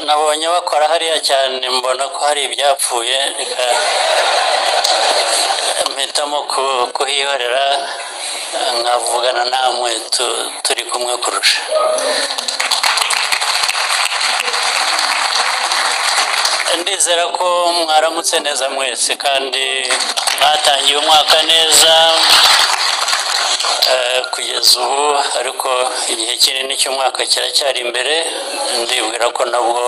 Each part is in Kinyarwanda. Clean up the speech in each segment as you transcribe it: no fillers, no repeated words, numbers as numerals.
Nabonye bakora hariya cyane, mbona ko hari ibyapfuye, reka mpitamo kuhihorera nkavugana namwe turi kumwe kurusha. Ndizera ko mwaramutse neza mwese kandi mwatangiye umwaka neza kugeza ubu, ariko igihe kinini cy'umwaka kiracyari imbere. Ndibwira ko nabwo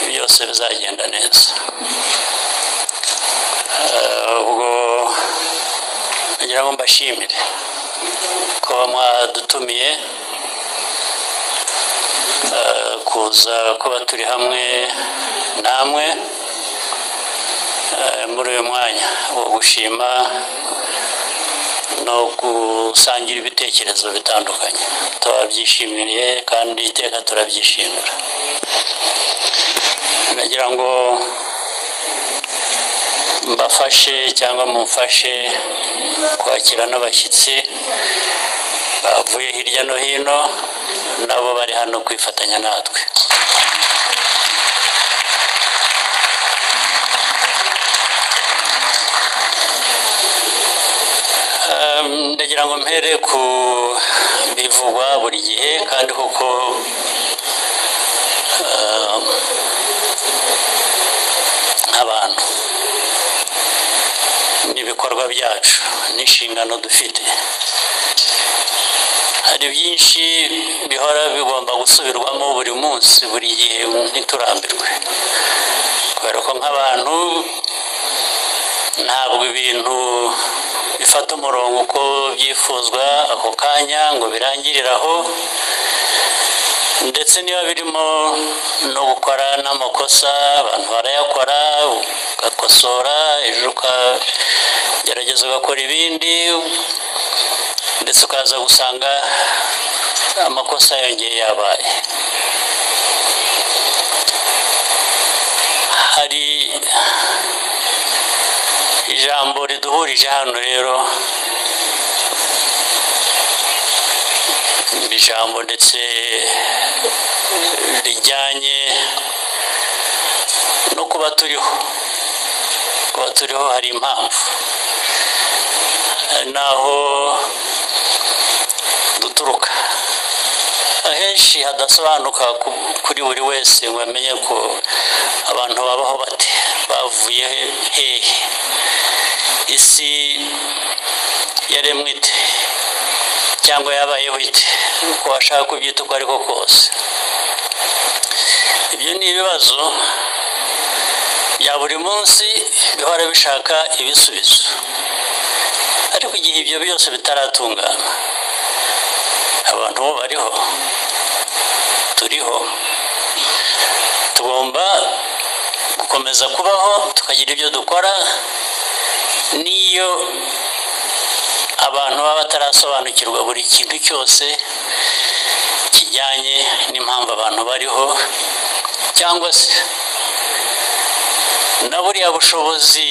byose bizagenda neza. Ubwo ngira ngo mbashimire ko mwadutumiye kuza kuba turi hamwe namwe muri uyu mwanya wo gushima no gusangira ibitekerezo bitandukanye. Turabyishimiye kandi iteka turabyishimira. Nagira ngo mbafashe cyangwa mumfashe kwakira n'abashyitsi bavuye hirya no hino, nabo bari hano kwifatanya natwe. Ndagira ngo mpere ku bivugwa buri gihe kandi kuko nk'abantu n'ibikorwa byacu n'inshingano dufite, hari byinshi bihora bigomba gusubirwamo buri munsi, buri gihe, ntiturambirwe, kubera ko nk'abantu ntabwo ibintu bifata umurongo uko byifuzwa ako kanya ngo birangirire aho, ndetse niba birimo no gukora n'amakosa abantu barayakora, ugakosora, ejo ukagerageza ugakora ibindi, ndetse ukaza gusanga amakosa yongeye yabaye. Hari ijambo riduhurije hano rero, ijambo ndetse rijyanye no kuba turiho. Kuba turiho hari impamvu, naho duturuka ahenshi hadasobanuka kuri buri wese ngo amenye ko abantu babaho bate, bavuye hehe, isi yaremwe ite cyangwa yabayeho ite, uko washaka kubyita uko ariko kose. Ibyo ni ibibazo bya buri munsi bihora bishaka ibisubizo, ariko igihe ibyo byose bitaratungana, abantu bo bariho, turiho, tugomba gukomeza kubaho tukagira ibyo dukora, niyo abantu baba batarasobanukirwa buri kintu cyose kijyanye n'impamvu abantu bariho, cyangwa se na buriya bushobozi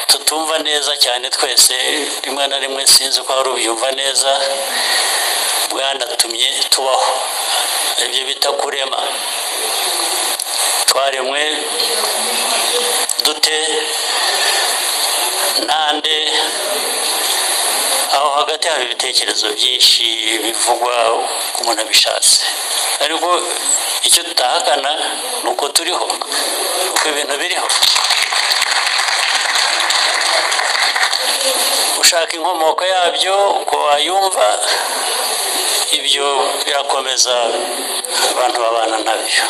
tutumva neza cyane twese, rimwe na rimwe sinzi ko hari ubyumva neza, bwanatumye tubaho, ibyo bita kurema. Twaremwe dute, nande? Aho hagati hari ibitekerezo byinshi bivugwa ku muntu abishatse, ariko icyo tutahakana ni uko turiho, uko ibintu biriho. Ushaka inkomoko yabyo uko wayumva, ibyo birakomeza, abantu babana nabyo.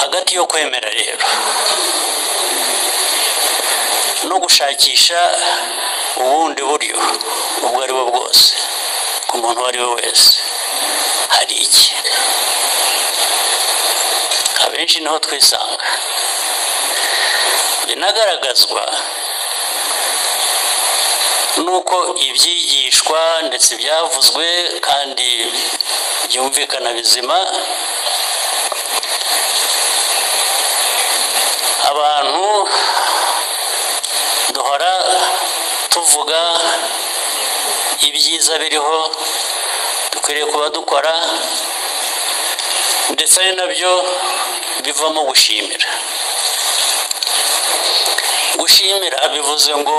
Hagati yo kwemera rero no gushakisha ubundi buryo ubwo ari bwo bwose ku muntu uwo ari we wese, hari iki? Abenshi niho twisanga. Binagaragazwa nuko ibyigishwa ndetse byavuzwe kandi byumvikana bizima, abantu duhora tuvuga ibyiza biriho dukwiriye kuba dukora, Ndetse ari nabyo bivamo gushimira. Gushimira bivuze ngo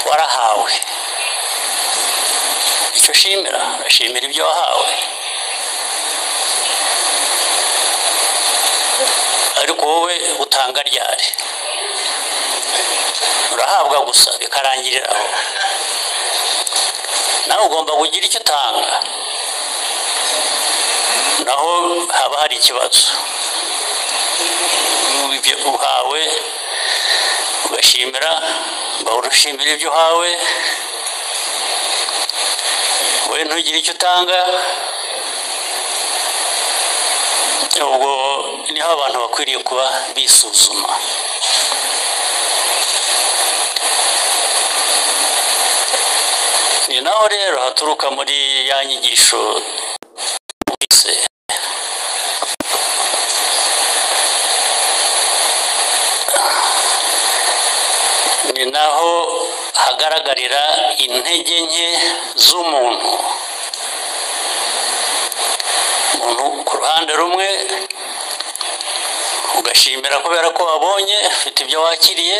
warahawe. Icyo ushimira, urashimira ibyo wahawe. Ariko wowe utanga ryari? Urahabwa gusa bikarangirira aho. Nawe ugomba kugira icyo utanga, naho haba hari ikibazo. Ibyo uhawe ugashimira, ushimira ibyo uhawe, wowe ntugire icyo utanga. Ubwo niho abantu bakwiriye kuba bisuzuma. Ni naho rero haturuka muri ya nyigisho wise ni naho hagaragarira intege nke z'umuntu. Umuntu ku ruhande rumwe ugashimira kubera ko wabonye ufite ibyo wakiriye,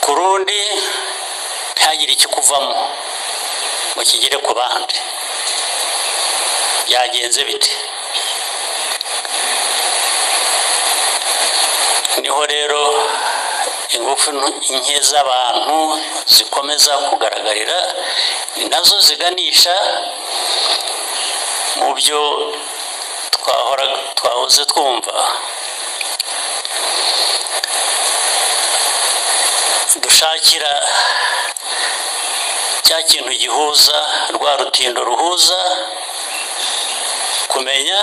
ku rundi ntihagire ikikuvamo ngo kigere ku bandi. Byagenze bite? Niho rero ingufu nke z'abantu zikomeza kugaragarira, ni nazo ziganisha mu byo twahoze twumva dushakira cya kintu gihuza, rwa rutindo ruhuza kumenya,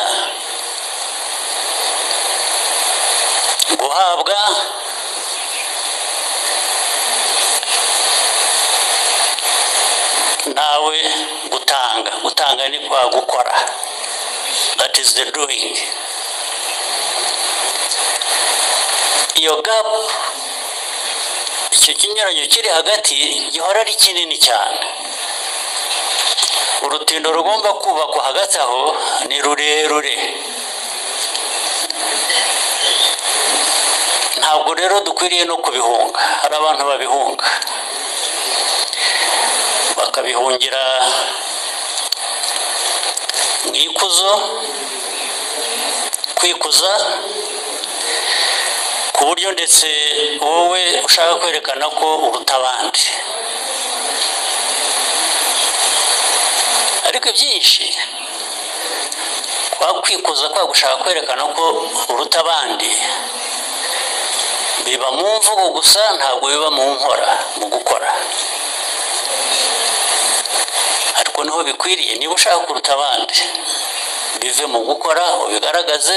guhabwa nawe gutanga. Gutanga ni kwa gukora, that is the doing. Iyo gap, icyo kinyuranyo kiri hagati gihora ari kinini cyane. Urutindo rugomba kubakwa hagati aho ni rurerure. Ntabwo rero dukwiriye no kubihunga. Hari abantu babihunga, bakabihungira mu ikuzo, kwikuza, ku buryo ndetse wowe ushaka kwerekana ko uruta abandi. Ariko ibyinshi kwa kwikuza, kwa gushaka kwerekana ko uruta abandi, biba mu mvugo gusa, ntabwo biba mu nkora, mu gukora. Ariko niho bikwiriye. Niba ushaka kuruta abandi, bive mu gukora, ubigaragaze,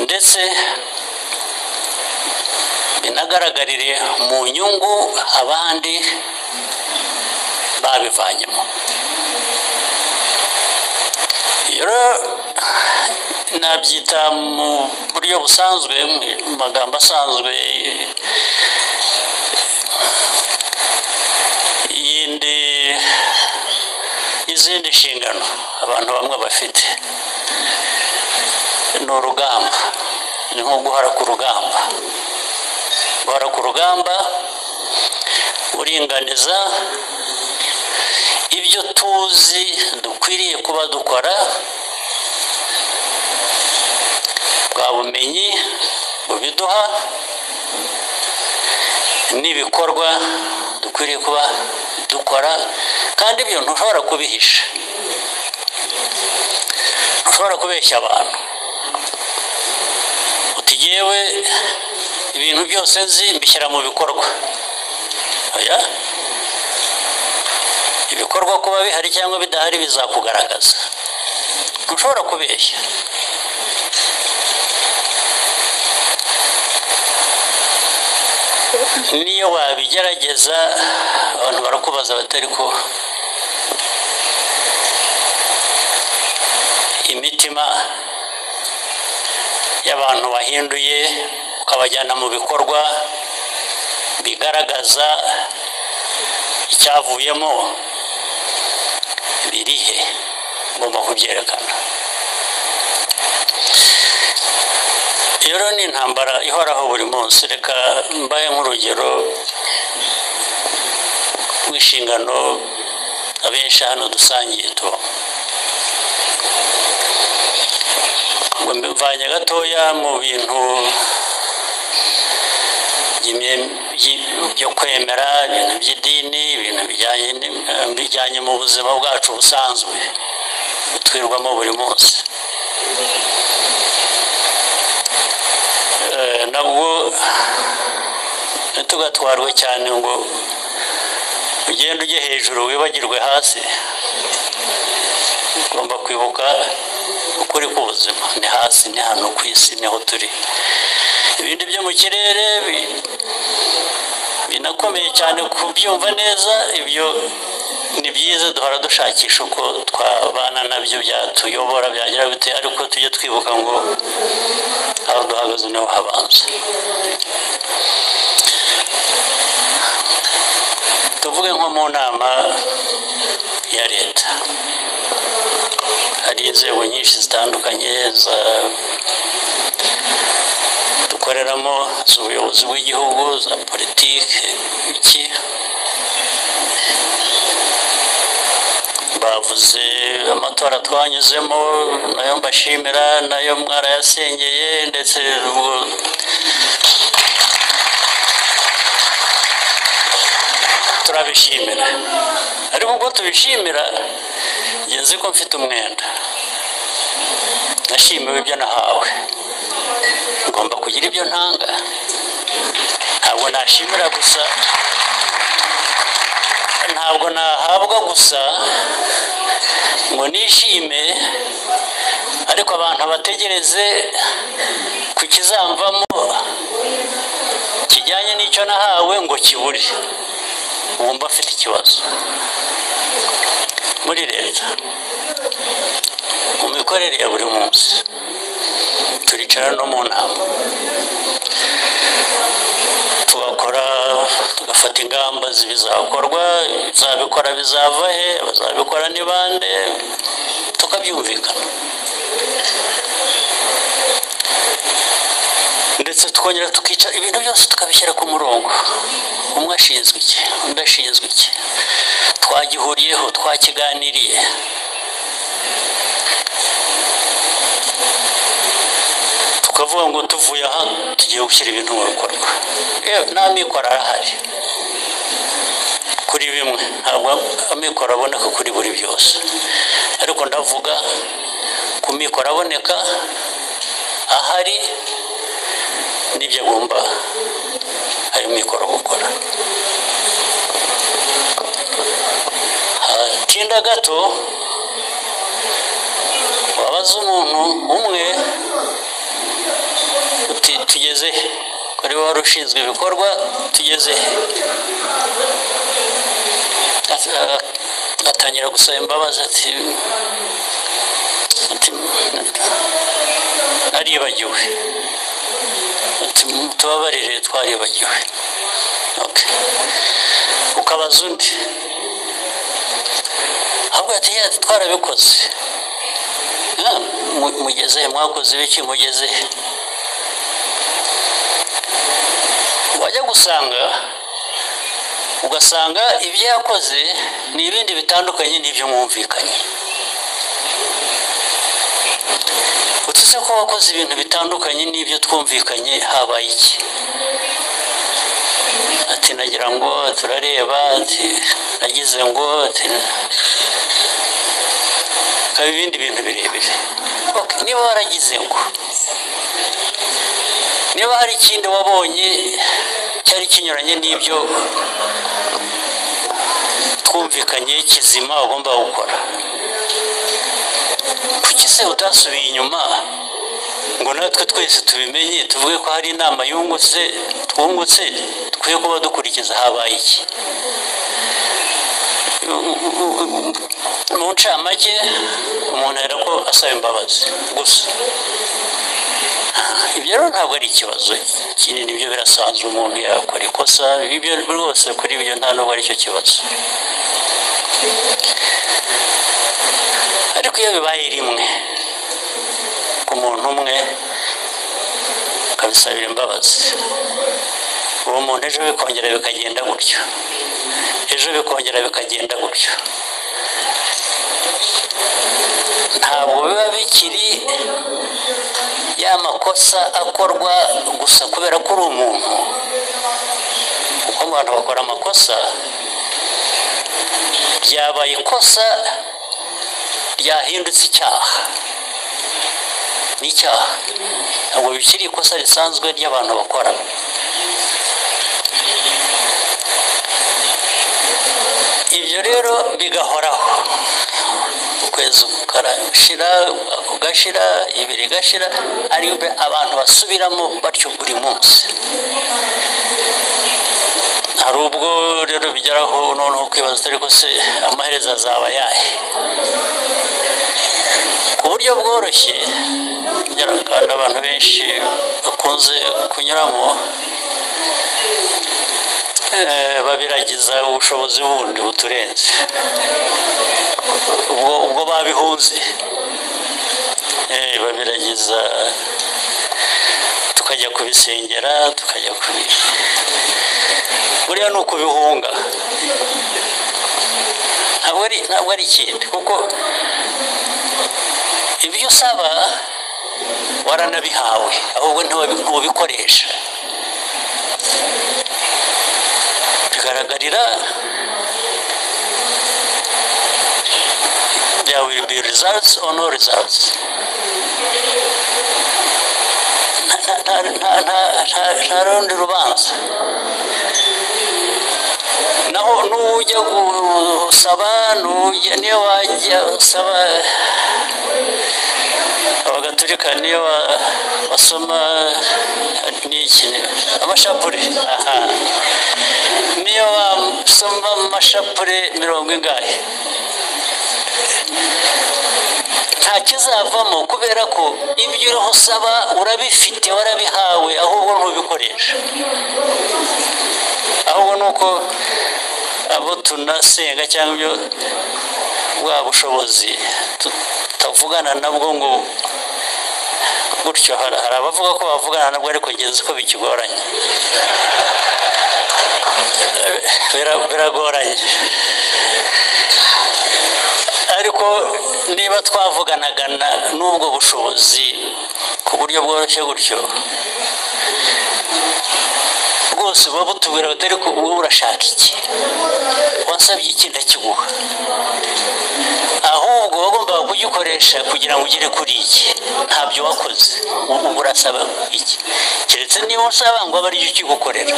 ndetse binagaragarire mu nyungu abandi babivanyemo. Rero nabyita mu buryo busanzwe, mu magambo asanzwe, yindi izindi nshingano abantu bamwe bafite ni urugamba, ni nko guhora ku rugamba. Guhora ku rugamba uringaniza ibyo tuzi dukwiriye kuba dukora, bwa bumenyi bubiduha, n'ibikorwa dukwiriye kuba dukora. Kandi ibyo ntushobora kubihisha, ntushobora kubeshya abantu uti yewe ibintu byose nzi mbishyira mu bikorwa. Oya, ibikorwa kuba bihari cyangwa bidahari bizakugaragaza. Ntushobora kubeshya. Niyo wabigerageza abantu barakubaza batari ko imitima y'abantu bahinduye ukabajyana mu bikorwa bigaragaza icyavuyemo, Birihe? Ngomba kubyerekana. Iyo rero ni intambara ihoraho buri munsi. Reka mbaye nk'urugero rw'inshingano abenshi hano dusangiye tubamo. Ngo mbivanye gatoya mu bintu byo kwemera, ibintu by'idini, ibintu bijyanye mu buzima bwacu busanzwe twirwamo buri munsi. Nabwo tugatwarwe cyane ngo ugende ujye hejuru wibagirwe hasi. Ugomba kwibuka ukuri k'ubuzima, ni hasi, ni hano ku isi, niho turi. Ibindi byo mu kirere binakomeye cyane kubyumva neza, ibyo ni byiza, duhora dushakisha uko twabana nabyo, byatuyobora, byagira bite, ariko tujye twibuka ngo aho duhagaze niho habanza. Tuvuge nko mu nama ya leta, hari inzego nyinshi zitandukanye dukoreramo, z'ubuyobozi bw'igihugu, za politiki, iki. Bavuze amatora twanyuzemo, nayo mbashimira, nayo mwarayasengeye, ndetse turabishimira. Ariko ubwo tubishimira, njye nzi ko mfite umwenda, nashimiwe ibyo nahawe, ngomba kugira ibyo ntanga. Ntabwo nashimira gusa, ntabwo nahabwa gusa ngo nishime, ariko abantu bategereze ku kizamvamo kijyanye n'icyo nahawe ngo kibure. Wumva afite ikibazo muri leta, mu mikorere ya buri munsi. Turicara no mu nama, tugakora, tugafata ingamba zibizakorwa, bizabikora bizava he, bazabikora ni bande, tukabyumvikana. Ndetse tukongera tukicara, ibintu byose tukabishyira ku murongo. Umwe ashinzwe iki, undi ashinzwe iki, twagihuriyeho, twakiganiriye. Tukavuga ngo tuvuye aha tugiye gushyira ibintu mu bikorwa. N'amikoro arahari kuri bimwe, ntabwo amikoro aboneka kuri buri byose, ariko ndavuga ku mikoro aboneka ahari n'ibyo agomba ayo mikoro gukora. Hatinda gato wabaza umuntu umwe uti tugeze he, kuri wari ushinzwe ibikorwa, tugeze he? Atangira gusaba imbabazi ati naribagiwe, ati tubabarire twaribagiwe. Okay. Ukabaza undi ahubwo ati twarabikoze, mugeze mwakoze ibiki, mugeze. Wajya gusanga ugasanga ibyo yakoze ni ibindi bitandukanye n'ibyo mwumvikanye. Utse ko wakoze ibintu bitandukanye n'ibyo twumvikanye, habaye iki? Ati nagira ngo turareba, ati nagize ngo, ati kaba ibindi bintu birebire. Okay, niba waragize ngo, niba hari ikindi wabonye cyari kinyuranye n'ibyo twumvikanye kizima ugomba gukora, kuki se utasubiye inyuma ngo natwe twese tubimenye, tuvuge ko hari inama yungutse, twungutse, dukwiye kuba dukurikiza, habaye iki? Mu ncamake umuntu ahera ko asaba imbabazi gusa. Ibyo rero ntabwo ari ikibazo kinini, ibyo birasanzwe, umuntu yakora ikosa, ibyo rwose kuri ibyo nta nubwo aricyo kibazo. Ariko iyo bibaye rimwe ku muntu umwe ukabisabira imbabazi, uwo muntu ejo bikongera bikagenda gutyo, ejo bikongera bikagenda gutyo, ntabwo biba bikiri ya makosa akorwa gusa kubera ko uri umuntu. Kuko abantu bakora amakosa, byabaye ikosa ryahindutse icyaha, ni icyaha, ntabwo bikiri ikosa risanzwe ry'abantu bakora. Ibyo rero bigahoraho, ukwezi kukarashira, kugashira, ibiri igashira, ariko abantu basubiramo batyo buri munsi. Hari ubwo rero bigeraho noneho kwibaza ariko se amaherezo azaba ayahe? Ku buryo bworoshye kandi abantu benshi bakunze kunyuramo, babiragiza ubushobozi bundi buturenze, ubwo babihunze, babiragiza tukajya kubisengera, tukajya buriya ni ukubihunga, ntabwo ari ikindi, kuko ibyo usaba waranabihawe, ahubwo ntubikoresha. Bigaragarira, there will be results or no results. Nta rundi rubanza. Naho n'ujya gusaba, niyo wajya usaba abagatulika, niyo basoma n'iki amashapure, niyo wasoma amashapure 40 ingahe, nta kizavamo, kubera ko ibyo uriho usaba urabifite, warabihawe, ahubwo ntubikoresha. Ahubwo nuko abo tunasenga cyangwa ibyo bwa bushobozi tutavugana nabwo ngo gutyo, hari abavuga ko bavugana nabwo ariko ngeze ko bikigoranye, biragoranye. Ariko niba twavuganaga n'ubwo bushobozi ku buryo bworoshye gutyo, rwose buba butubwira buti ariko wowe urashaka iki? Wansabye iki ndakiguha. Ahubwo wagombaga kugikoresha kugira ngo ugere kuri iki, ntabyo wakoze, ubu urasaba iki? Keretse niba usaba ngo abe aricyo ukigukorera,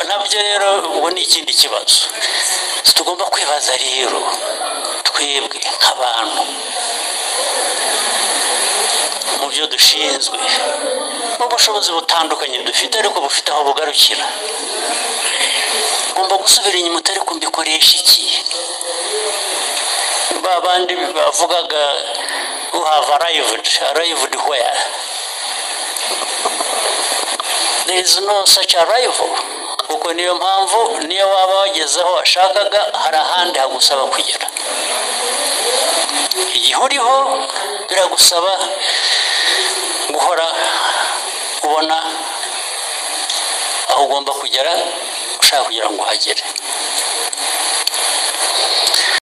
nabyo rero ubu ni ikindi kibazo tugomba kwibaza. Rero twebwe nk'abantu mu byo dushinzwe n'ubushobozi butandukanye dufite, ariko bufite aho bugarukira, ugomba gusubira inyuma utari kumbikoresha iki? Ba bandi bavugaga who have arrived, arrived where? There is no such arrival. Kuko niyo mpamvu niyo waba wageze aho washakaga, hari ahandi hagusaba kugera. Igihe uriho biragusaba guhora ubona aho ugomba kugera, ushaka kugira ngo uhagere.